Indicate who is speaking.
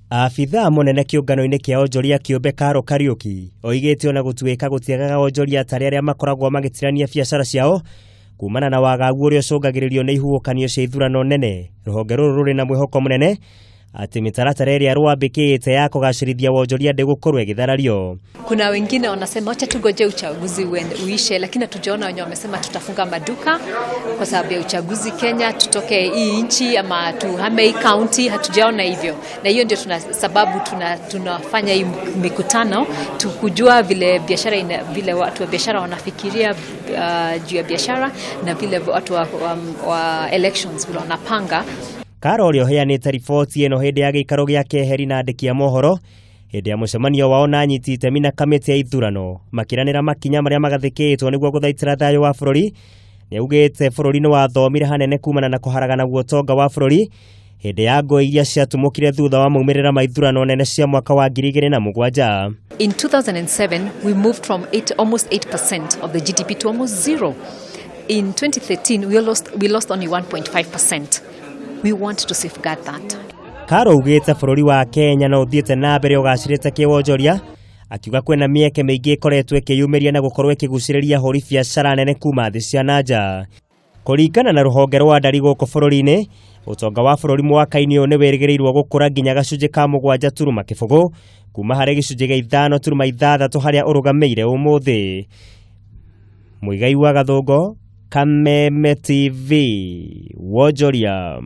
Speaker 1: Abithaa mũnene kĩũngano-inĩ kĩa onjoria kĩũmbe Karo Kariũki oigĩte ona gũtuĩka gũtiagaga onjoria atarĩ arĩa makoragwo magĩtirania biacara ciao kumana na wagagu ũrĩa ũcũngagĩrĩrio nĩ ihuhũkanio cia ithurano nene, rũhonge rũrũ rũrĩ na mwĩhoko mũnene atĩ mĩtaratara ĩrĩa rwambĩkĩte ya kũgacĩrithia wonjoria ndĩgũkorwo ĩgĩtharario.
Speaker 2: Kuna wengine wanasema wacha tungoje uchaguzi uishe, lakini hatujaona wenye wamesema tutafunga maduka kwa sababu ya uchaguzi Kenya, tutoke hii nchi ama tuhame hii county. Hatujaona hivyo, na hiyo ndio tuna sababu tunafanya hii mikutano tukujua vile biashara vile watu wa biashara wanafikiria juu ya biashara na vile watu wa elections vile wanapanga.
Speaker 1: Karo ũrĩa ũheanĩte riboti ĩno hĩndĩ ya gĩikaro gĩa keheri na andĩki a mohoro hĩndĩ ya mũcemanio wao na anyiti itemi na kamĩtĩ ya ithurano makĩranĩra makinya marĩa magathĩkĩtwo nĩguo gũthaitĩra thayũ wa bũrũri, nĩaugĩte bũrũri nĩ wathomire hanene kumana na kũharagana gwa ũtonga wa bũrũri hĩndĩ ya ngũĩ iria ciatumũkire thutha wa maumĩrĩra ma ithurano nene cia mwaka wa 2007.
Speaker 2: In 2007, we moved from almost 8% of the GDP to almost zero. In 2013, we lost only 1.5%. We want to safeguard that.
Speaker 1: Karo augĩte bũrũri wa Kenya no ũthiĩte na mbere ũgacĩrĩte kĩwonjoria, akiuga kwĩna mĩeke mĩingĩ ĩkoretwo ĩkĩyumĩria na gũkorwo ĩkĩgucĩrĩria ahũri biacara nene kuma thĩ cia na nja. Kũringana na rũhonge rwa ndari gũkũ bũrũri-inĩ, ũtonga wa bũrũri mwaka-inĩ ũyũ nĩ wĩrĩgĩrĩirwo gũkũra nginya gacunjĩ ka 7.0 kuma harĩ gĩcunjĩ gĩa 5.6 harĩa ũrũgamĩire ũmũthĩ. Mũigai wa Gathũngo, Kameme TV, wonjoria.